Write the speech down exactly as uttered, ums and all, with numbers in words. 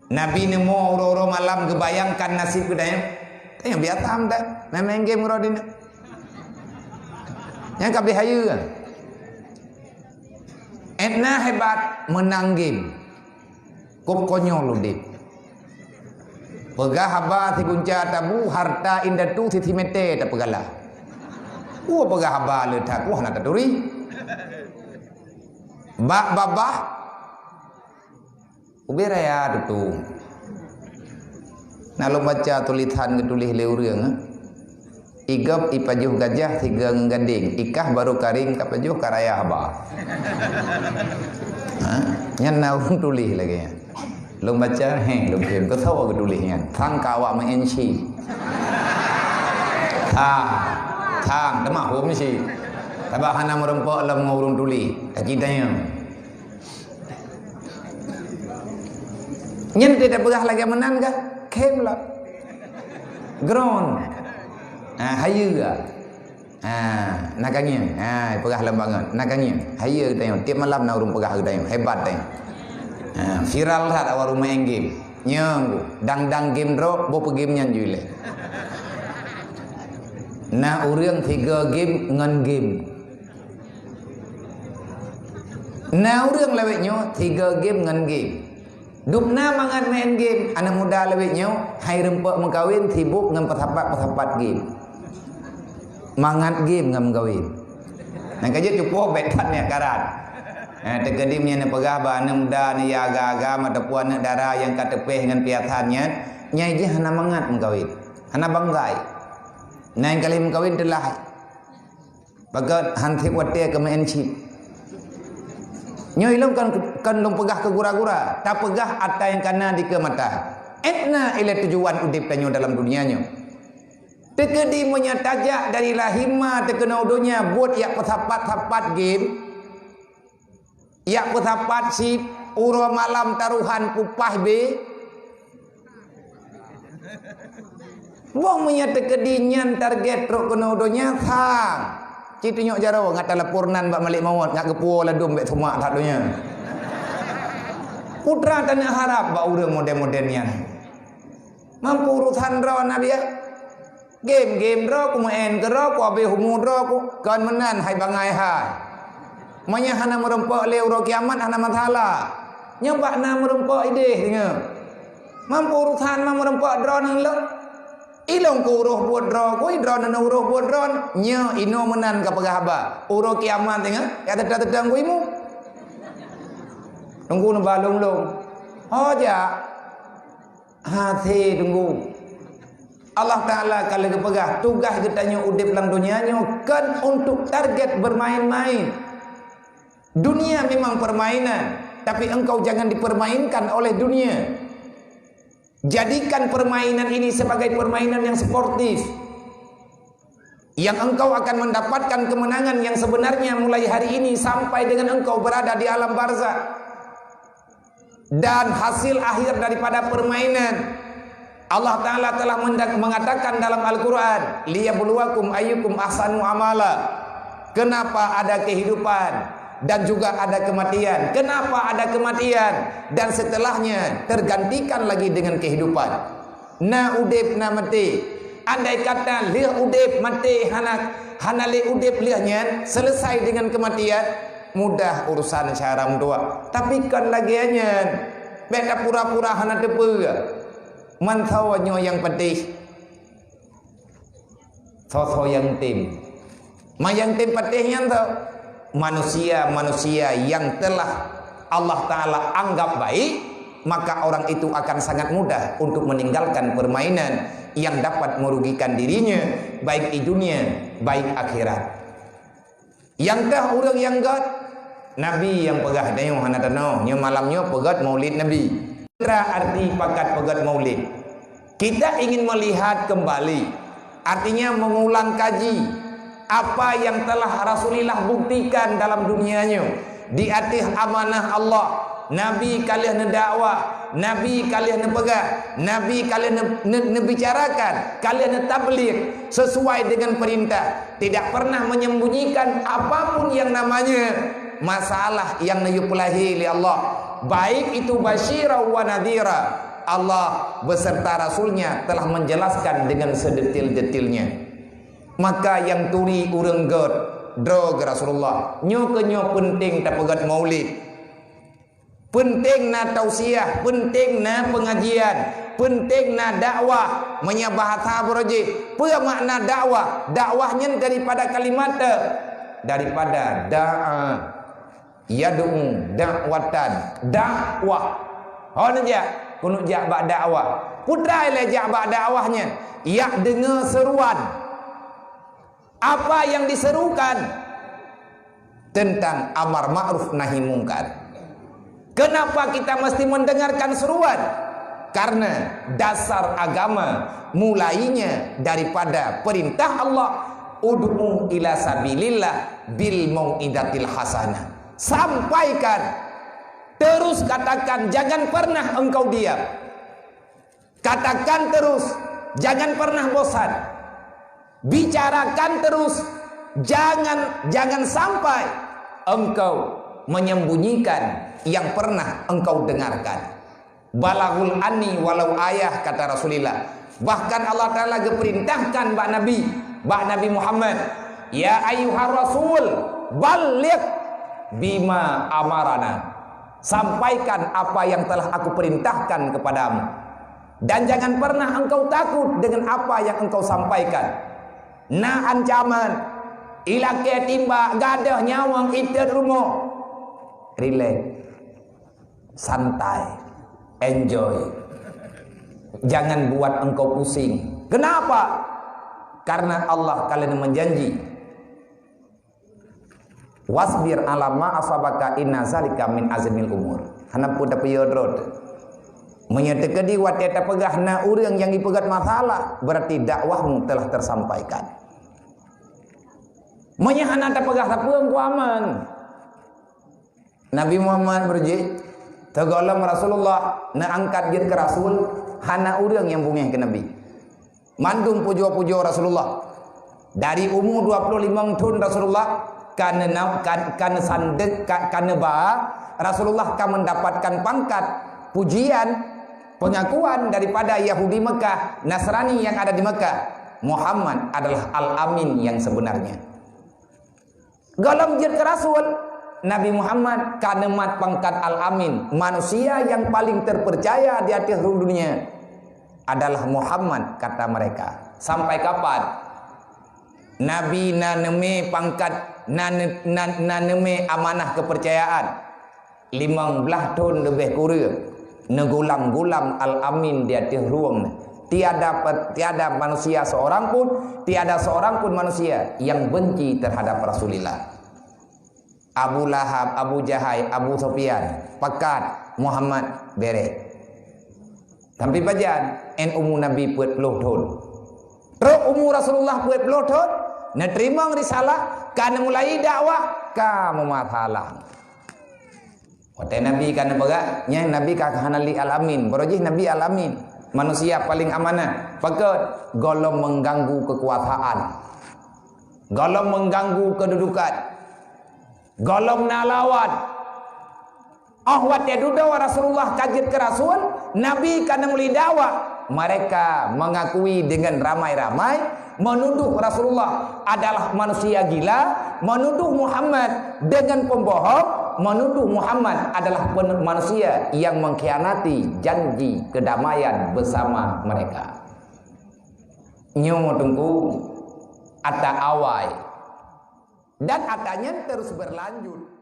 Nabi neumo uroe-uroe malam geubayangkan nasib geutanyoe. Tanyoe biasa mantong main-main game uroe dinoe. Nyang ka beuhayeue. Etna hebat meunang game. Kok konyol udeb. Peugah haba sigunca tabu, harta indatu sisi mete tapeugala. Wah, peugah haba le that, wah, na taturi. Bak babah, ubé raya tutu. Na lôn baca tulisan geutuléh lé ureuëng, eh. Igop ipajoh gajah sigoe ngon gadeng, ikah barô karing kapajoh ka raya haba. Ha? Nyan na ureuëng tuléh lagée nyan. Lôn baca, heh, lôn kheun, keusoe geutuléh nyan. Sangka awak meu'en shi. Sang, sang, teuma hom shi. Sabab hana meurumpok lom ngon ureuëng tuléh. Kaki tanyong. Nyan teuh tapeugah lagée meunan kah? Khem lah. Ground. Ah, hayeue kah? Ah, na ka ngieng. Ah, peugah lom bangon. Na ka ngieng. Hayeue geutanyoe. Tiep malam na ureuëng peugah geutanyoe. Hebat tanyoe. Ah, viral that awak rumah game. Nyang dang-dang game droe, boh peugame nyan jui lé. Na ureuëng tiga game ngon game. Na ureuëng lawét nyoe tiga game ngon game. Dubna mangat main game, aneuk muda lawét nyoe hai rumpok meukawen sibuk ngon peusapat-peusapat game. Mangat game ngon meukawen. Nang ka jeuet cupo bék that niat karat. Eh, teukeudi meunyoe neupeugah bak aneuk muda, aneuk aga-aga, ataupun aneuk dara nyang ka teupéh ngon piasan nyan, nyai jih hana mangat meukawen. Hana banggai. Nang ka lheueh meukawen teulah. Pakat han sép watée keu main chip. Nyoe ilong kan, kan lôn peugah keu gura-gura, tapeugah ata nyang kana dikeue mata. Etna ilée tujuan udeb tanyoe dalam dunia nyoe. Teukeudi meunyoe tajak dari lahé ma teukeunong donya buet yak peusapat-sapat game, yak peusapat sip, uroe malam taruhan pupah be. Boh meunyoe teukeudi nyan target trok keunoe donya sang. Ci tunyok jaroe ngat talapor nan bak malik mawöt ngat geupuwoe ladôm bék sumak that donya. Putra taneuharab bak ureuëng model-model nyan. Mampu urusan droe na biya. Game-game droe ku meu'en keu droe ku abéh umu droe ku kon meunan hai bangai hai. Meunyoe hana meurumpok lé uroe kiamat hana masalah. Nyoe bak na meurumpok idéh deungoe. Mampu urusan ma meurumpok droe nang lôn. Ilong ku uroh buet droe ku, droe nang uroh buet droe. Nyoe inoe meunan ka peugah haba. Uroe kiamat deungoe, ya teuta-teuta ku imu. Tunggu neuba lông-lông. Ho jak. Hase tunggu. Allah Ta'ala ka lheueh geupeugah, tugaih geutanyoe udeb lam donya nyoe kon untuk target bermain-main. Dunia memang permainan, tapi engkau jangan dipermainkan oleh dunia. Jadikan permainan ini sebagai permainan yang sportif, yang engkau akan mendapatkan kemenangan yang sebenarnya mulai hari ini sampai dengan engkau berada di alam barzakh. Dan hasil akhir daripada permainan, Allah Ta'ala telah menda-, mengatakan dalam Al-Quran, "Liyabluwakum ayyukum ahsanu amala." Kenapa ada kehidupan dan juga ada kematian? Kenapa ada kematian dan setelahnya tergantikan lagi dengan kehidupan? Na udeb, na maté. Andai kata lheueh udeb maté hana, hana lé udeb lheueh nyan, selesai dengan kematian, mudah urusan syara meutuah. Tapi kon lagée nyan. Bék tapura-pura hana teupeue. Mantong nyoe nyang patéh. Soe-soe nyang tem. Ma nyang tem patéh nyan teuh, manusia-manusia yang telah Allah Ta'ala anggap baik, maka orang itu akan sangat mudah untuk meninggalkan permainan yang dapat merugikan dirinya, baik di dunia, baik akhirat. Nyang teuh ureuëng nyang gét, Nabi nyang peugah, tanyoe hana tanoh, nyoe malam nyoe peugét Maulid Nabi. Peue arti pakat peugét Maulid? Kita ingin melihat kembali, artinya mengulang kaji apa yang telah Rasulullah buktikan dalam dunia nyoe di ateueh amanah Allah. Nabi ka lheueh neudakwah, Nabi ka lheueh neupeugah, Nabi ka lheueh ne-, ne-, neubicarakan, ka lheueh neutabligh sesuai dengan perintah. Tidak pernah menyembunyikan apapun yang namanya masalah yang neuyue peulahé lé Allah. Baik itu basyira wa nadhira, Allah beserta Rasul-Nya telah menjelaskan dengan sedetil-detilnya. Maka nyang turi ureuëng gét, droe geuh Rasulullah, nyoe keuh nyoe peunteng tapeugét maulid. Peunteng na tausiah, peunteng na peungajian, peunteng na dakwah. Meunyoe bahasa baroe jih, peue makna dakwah? Dakwah nyan daripada kalimat, daripada da'a. Yad'u da'watan, dakwah. Ho neujak, keuneuk jak bak dakwah. Peue treuk lé jak bak dakwah nyan? Jak deungoe seruan. Apa yang diserukan? Tentang amar ma'ruf nahi mungkar. Kenapa kita mesti mendengarkan seruan? Karena dasar agama mulainya daripada perintah Allah, "Ud'u ila sabilillah bil mau'izatil hasanah." Sampaikan, terus katakan, jangan pernah engkau diam. Katakan terus, jangan pernah bosan. Bicarakan terus, jangan, jangan sampai engkau menyembunyikan yang pernah engkau dengarkan. "Balaghul anni walau ayah," kata Rasulullah. Bahkan Allah Ta'ala geuperintahkan bak Nabi, bak Nabi Muhammad, "Ya ayyuhar rasul, balligh bima amarana." Sampaikan apa yang telah Aku perintahkan kepadamu. Dan jangan pernah engkau takut dengan apa yang engkau sampaikan. Na ancaman, ilakée timbak, gadôh nyawöng, itot rumoh. Rileks. Santai. Enjoy. Jangan buat engkau pusing. Kenapa? Karena Allah kalian menjanji, "Wasbir ala ma asabaka inna zalika min azmil umur." Hana peue tapiôh droe teuh. Meunyoe teukeudi watée tapeugah na ureuëng nyang jipeugét masalah, berarti dakwahmu telah tersampaikan. Meunyoe hana tapeugah sapeue, engkau aman. Nabi Muhammad beureuji, teugohlom Rasulullah neuangkat jeuet keu rasul, hana ureuëng nyang beungéh keu Nabi. Mandum pujoe-pujoe Rasulullah. Dari umu dua puluh limong thon Rasulullah ka neuna-, ka, ka neusandek, ka, ka neuba, Rasulullah ka mendapatkan pangkat, pujian, pengakuan daripada Yahudi Mekah, Nasrani yang ada di Mekah. Muhammad adalah Al-Amin yang sebenarnya. Gohlom jeuet keu rasul, Nabi Muhammad ka neumat pangkat Al-Amin, manusia yang paling terpercaya di ateueh rhueng dunia adalah Muhammad, kata mereka. Sampai kapan? Nabi na neumé pangkat, na ne-, na, na neumé amanah keupeurcayaan. Limong blaih thon leubeh kureueng, neugulam-gulam Al-Amin di ateueh rhueng nyan. Tiada pe-, tiada manusia seorang pun, tiada seorang pun manusia yang benci terhadap Rasulullah. Abu Lahab, Abu Jahai, Abu Sufyan, pakat, Muhammad, bereh. Tapi pajan, 'an umu Nabi peuet ploh thon. Trok umu Rasulullah peuet ploh thon, neuteurimong risalah, ka neumulai dakwah, ka meumasalah. Watée Nabi ka neupeugah, nyan Nabi ka hana lé Al-Amin. Baroe jih Nabi Al-Amin, manusia paling amanah. Pakon? Gohlom mengganggu kekuasaan. Gohlom mengganggu kedudukan. Gohlom na lawan. Óh watée dudoe Rasulullah ka jeuet keu rasul, Nabi ka neumulai dakwah, mereka mengakui dengan ramai-ramai, menuduh Rasulullah adalah manusia gila, menuduh Muhammad dengan pembohong, menuduh Muhammad adalah pen-, manusia yang mengkhianati janji kedamaian bersama mereka. Nyoe Teungku, ata awai. Dan ata nyan terus berlanjut.